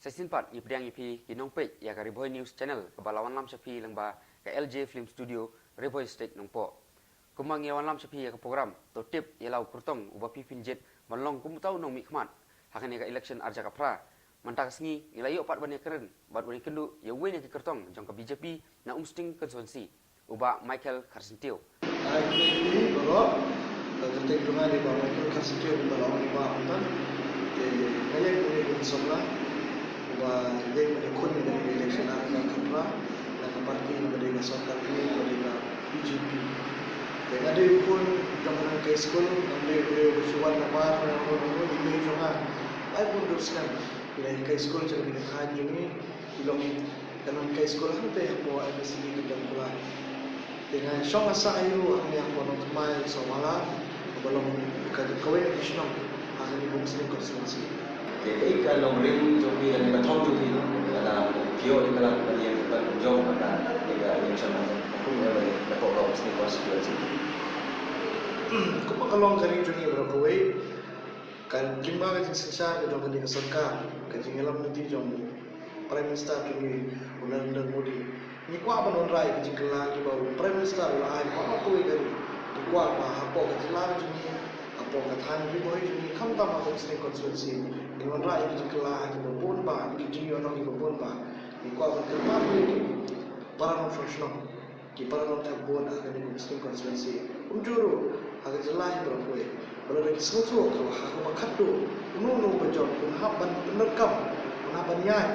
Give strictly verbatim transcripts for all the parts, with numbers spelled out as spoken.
Shisien pat ngi pdiang ïa phi ki nongpeit ïa ka Ri Bhoi News Channel kaba la wanlam sha phi lyngba ka L J Film Studio, Ri Bhoi District, Nongpoh. Kumba ngi wanlam sha phi ïa ka program, to tip ïa la u kyrtong uba phi phin jied ban long kum uta u nongmihkhmat ha kane ka election ar hajar arphew phra. Mynta ka sngi ngi la ïoh pat ban ïakren bad ban ïakynduh ïa uwei na ki kyrtong jong ka B J P na Umsning constituency, u Bah Michael Kharsyntiew. Ai, khublei ïa phi baroh. Ka kyrteng jong nga dei Bah Michael Kharsyntiew, kumba la ong ïa i Bah mynta. Te nga ïeng kum u samla uba ïeng ban ïakhun ïa ka election ar hajar arphew phra na ka party kaba dei ka sorkar kmie kaba dei ka B J P. Te nga dei u khun jong ka Nongkai School, nga dei u briew uba shu wan namar na ka Nongkai jong nga. Ai bun dur snem. Ngi la ïa kai skul sha kane ka thaiñ jong ngi, ki long ka Nongkai School hangtei hapoh M S C B ka Dong Kulai. Te nga shong nga sah ïa u hangne hapoh Nongthymmai Sohmala, kaba long ka kawei na ki shnong ha kane ka Umsning constituency. Te kaei ka nongrim jong phi lane ka thong jong phi, lada phi ïoh ïa ka lad ban ïeng ban jop ha kane ka election, kum ïa lane ka Umsning constituency? Kumba ka long ka ri jong ngi baroh kawei, ka lyngba ka jingsynshar ka jong kane ka sorkar, ka jingïalam lynti jong u Prime Minister jong ngi u Narendra Modi, ngi kwah ban wanrah ïa ka jingkylla kiba u Prime Minister u la ai ha baroh kawei ka ri. Ngi kwah ba hapoh ka jylla ka jong ngi, hapoh ka thaiñ Ri Bhoi jong ngi, khamtam ha ka Umsning constituency, ngin wanrah ïa ka jingkylla ha kiba bun bah, ki jingïohnong kiba bun bah. Ngi kwah ban kyrpad ïa ki para nongshong shnong, ki para nongthep vote ha kane ka Umsning constituency, kumjuh ruh ha ka jylla hi baroh kawei, ba lada ki sngewthuh ba ha kaba khatduh uno uno uba jop un hap ban pyndonkam, un hap ban ïaid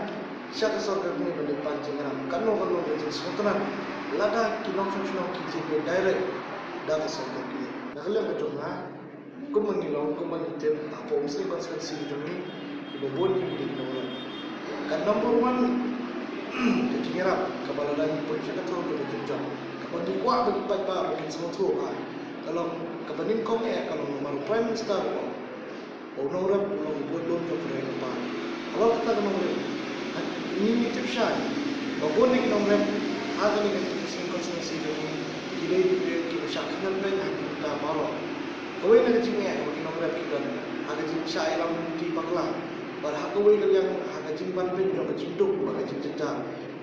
sha ka sorkar kmie ban leit pan jingïarap, kano kano ka jingsngewtynnat, lada ki nongshong shnong ki jied beit direct da ka sorkar kmie. Na ka liang ka jong nga, kumba ngi long, kumba ngi tip, hapoh Umsning constituency jong ngi, kiba bun ngi dei ki nongrep. Ka number one ka jingïarap kaba lada ngi poi sha ka thong kaba jynjar, kaba ngi kwah ba ki paidbah ba kin sngewthuh ba ka long, kaba nyngkong eh ka long namar u Prime Minister u ong ba u nongrep u long u bud lum jong ka ri ka par. Halor kata ka nongrim, ngi ngi tip shai ba bun na ki nongrep ha kane ka Umsning constituency jong ngi ki dei ki briew kiba shah kynnoh beiñ ha ki bynta baroh. Kawei na ka jingeh kaba ki nongrep ki don ha ka jingshah ïalam lynti bakla, bad ha kawei ka liang ha ka jingban beiñ jong ka jingduk bad ka jingjynjar.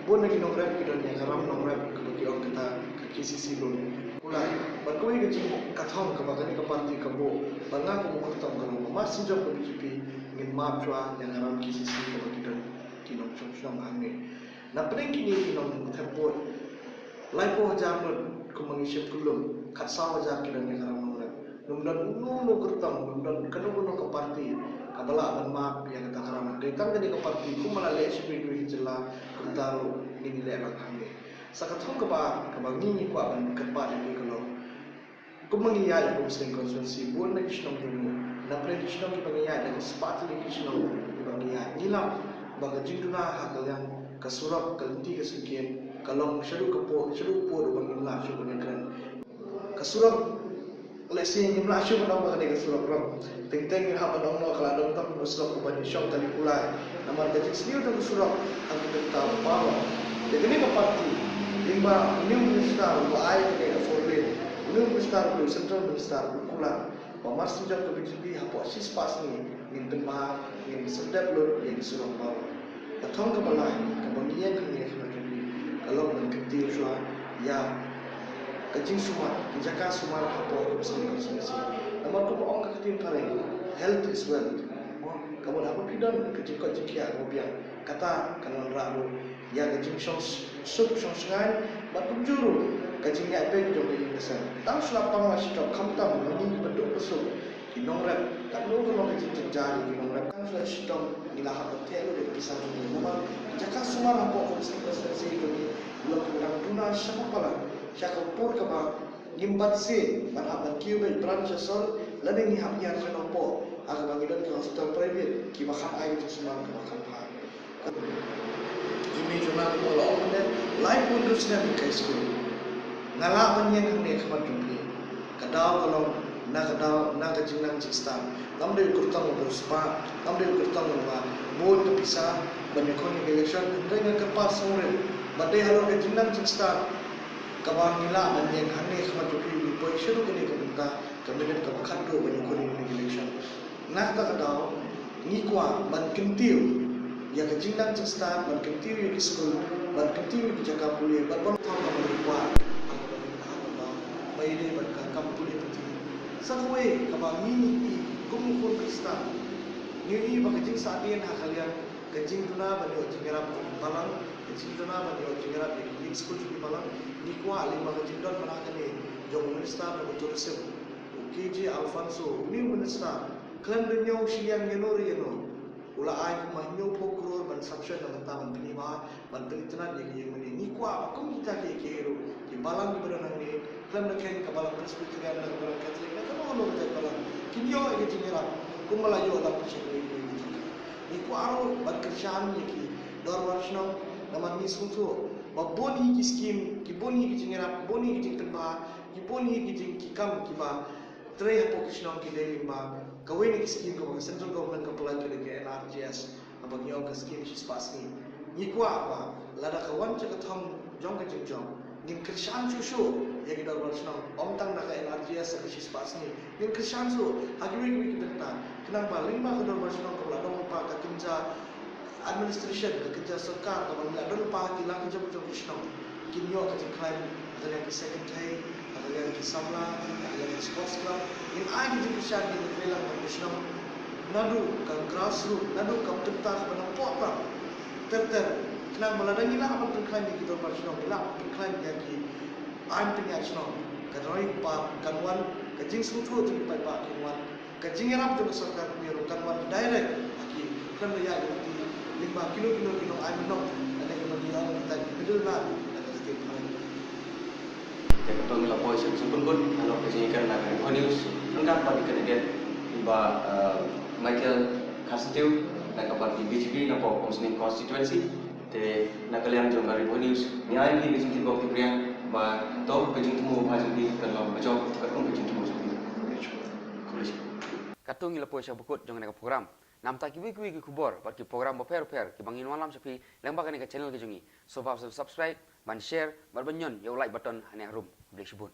Bun na ki nongrep ki don ïa ka ram nongrep kaba ki ong kata ka K C C loan. Kulai bad kawei ka jing, ka thong kaba kane ka party ka buh bad nga kum u kyrtong ka long ba mar syn jong ka B J P ngin map shuwa ïa ka ram K C C kaba ki don ki nongshong shnong hangne. Na pdeng kine ki nongthep vote, laiphew hajar ngut, kumba ngi shim kyllum, khatsaw hajar ki don ïa ka ram nongrep. Ngim don uno uno u kyrtong, ngim don kano kano ka party kaba lah ban map ïa kata ka ram. Dei tang kane ka party, kumba la leh shibit kawei ka jylla, kumta ruh ngin leh bad hangne. Sa ka thong kaba ar kaba ngi ngi kwah ban kyrpad ïa phi ka long, kumba ngi ïaid ha ka Umsning constituency, bun na ki shnong jong ngi, na pdeng ki shnong kiba ngi ïaid, na ki spah tylli ki shnong kiba ngi ïaid, ngi lap ba ka jingduna ha ka liang ka surok, ka lynti ka syngkien, ka long shaduh ka pud, shaduh pud uba ngim lah shuh ban ïakren. Ka surok, lehse ngim lah shuh ban ong ba ka dei ka surok ruh. Teng teng ngi hap ban ong noh ka la don tang ka surok kaba ngi shong kali kulai. Namar ka jingsniew jong ka surok ha ka bynta baroh. Te kane ka party, lyngba u New Minister uba ai kane ka four lane, u New Minister, u Central Minister, u kular ba mar syn jong ka B J P hapoh shispah sngi ngin pynbha, ngin sdep lut ïa ki surok baroh. Ka thong kaba lai kaba ngi ïeng hangne ha khmat jong phi ka long ban kyntiew shuwa ïa ka jingsumar, ki jaka sumar hapoh ka Umsning constituency. Namar kumba ong ka ktien phareng, health is wealth. Ka mut haba phi don ka jingkoit jingkhiah kaba biang, kata kan wanrah ruh ïa ka jingshong suk shong shngaiñ bad kumjuh ruh ka jingïaid beit jong ka ïing ka sem. Tang shu la pang la shitom khamtam ma ngi kiba duk ba suk, ki nongrep, katno katno ka jingjynjar ïa ki nongrep. Tang shu la shitom ngi la hap ban theh lut ïa ka pisa jong ngi. Namar ki jaka sumar hapoh ka Umsning constituency jong ngi, long kiba dang duna sha Palang, sha ka por kaba ngim pat sngewbha ban hap ban kiew beit bran sha Sor, lane ngi hap ïar sha Nongpoh ha kaba ngi don ki hospital private kiba kham ai ka jingsumar kaba kham bha. Ïa me jong nga kumba la ong mynne, laiphew hynriew snem ngi kai skul. Nga lah ban ïeng hangne ha khmat jong phi. Ka daw ka long na ka daw, na ka jingnang jingstad. Ngam dei u kyrtong uba riewspah, ngam dei u kyrtong uba bun ka pisa ban ïakhun ïa ka election, hynrei nga kyrpad sngewrit ba dei halor ka jingnang jingstad kaba ngi lah ban ïeng hangne ha khmat jong phi, ngi poi sha kane ka bynta ka minit kaba khatduh ban ïakhun ïa ka election. Na kata ka daw ngi kwah ban kyntiew Ïa ka jingdang jingstad ban kyntiew ïa ki skul, ban kyntiew ïa ki jaka pule, ban ban thong ban ïa kwah, ban ban ban ban ïa dei ban ka kam pule pati. Sa kawei kaba ngi ngi i kum u khun Khristan, ngi i ba ka jingsahdien ha ka liang ka jingduna ban ïoh jingïarap kum balang, ka jingduna ban ïoh jingïarap ïa ki skul jong ki balang. Ngi kwah lyngba ka jingdon mynta kane jong u Minister jong u Tourism, u K J Alfonso, u new Minister, khlem da ñiew shiliang ïano re ïano, u la ai kumba hynñiew phew klur ban sanction na mynta ban pyni ba ban pyni tnat ïa ki ïing mane. Ngi kwah ba kum kita ki ki ruh ki balang kiba don hangne, khlem da kheiñ ka balang Presbyterian, da ka balang Catholic, da kano kano ka jait balang, kin ïoh ïa ka jingïarap kumba la ïoh da ka jingïarap. Ngi kwah ruh ban kyrshan ïa ki dorbar shnong, namar ngi sngewthuh ba bun hi ki skim, ki bun hi ki jingïarap, bun hi ki jingpynbha, ki bun hi ki jing ki kam kiba trei hapoh ki shnong ki dei lyngba kawei na ki skim kaba ka central government ka pynlait ka dei ka N R G S, kaba ngi ong ka skim shispah sngi. Ngi kwah ba lada ka wan sha ka thong jong ka jingjop, ngin kyrshan shuh shuh ïa ki dorbar shnong, ym tang da ka N R G S ka shispah sngi, ngin kyrshan shuh ha kiwei kiwei ki bynta, khnang ba lyngba ka dorbar shnong kaba la don lypa, ka kynja administration, ka kynja sorkar kaba ngi la don lypa ha ki la ka jong ka jong ka shnong, kin ïoh ka jingkhlaiñ ha ka liang ki secretary, ha ka liang ki samla, ha ka liang ki sports club. Ngin ai ka jingkyrshan, ngin trei lang bad ka shnong naduh ka grassroot, naduh ka bynta kaba nangpoh tam ter ter, khnang ba lada ngi lah ban pynkhlaiñ ïa ki dorbar shnong, ngi lah ban pynkhlaiñ ïa ki aiñ pynïaid shnong, ka roi ka par kan wan, ka jingsngewthuh jong ki paidbah kin wan, ka jingïarap jong ka sorkar India ruh kan wan direct ha ki, khlem da ïaid lynti lyngba kino kino ki nongai mynnong, lane kumba ngi ong kita ki middleman, lane ka state parliament. Te katto ngi la poi sha ka jingpynbud halor ka jingïakren na ka Ri Bhoi News ryngkat bad i candidate i Bah, eh, Michael Kharsyntiew na ka party B J P na poh Umsning constituency. Te na ka liang jong ka Ri Bhoi News ngi ai ïa phi ka jingkyrkhu, kyrpang ba to ka jingthmu bha jong phi kan long bajop katkum ka jingthmu jong phi. Khublei shibun. Katto ngi la poi sha ba kut jong kane ka program. Namar kiwei kiwei ki khubor bad ki program bapher bapher kiba ngin wanlam sha phi lyngba kane ka channel ka jong ngi, sngewbha ban subscribe, ban share bad ban ñion ïa u like button hangne harum. Khublei shibun.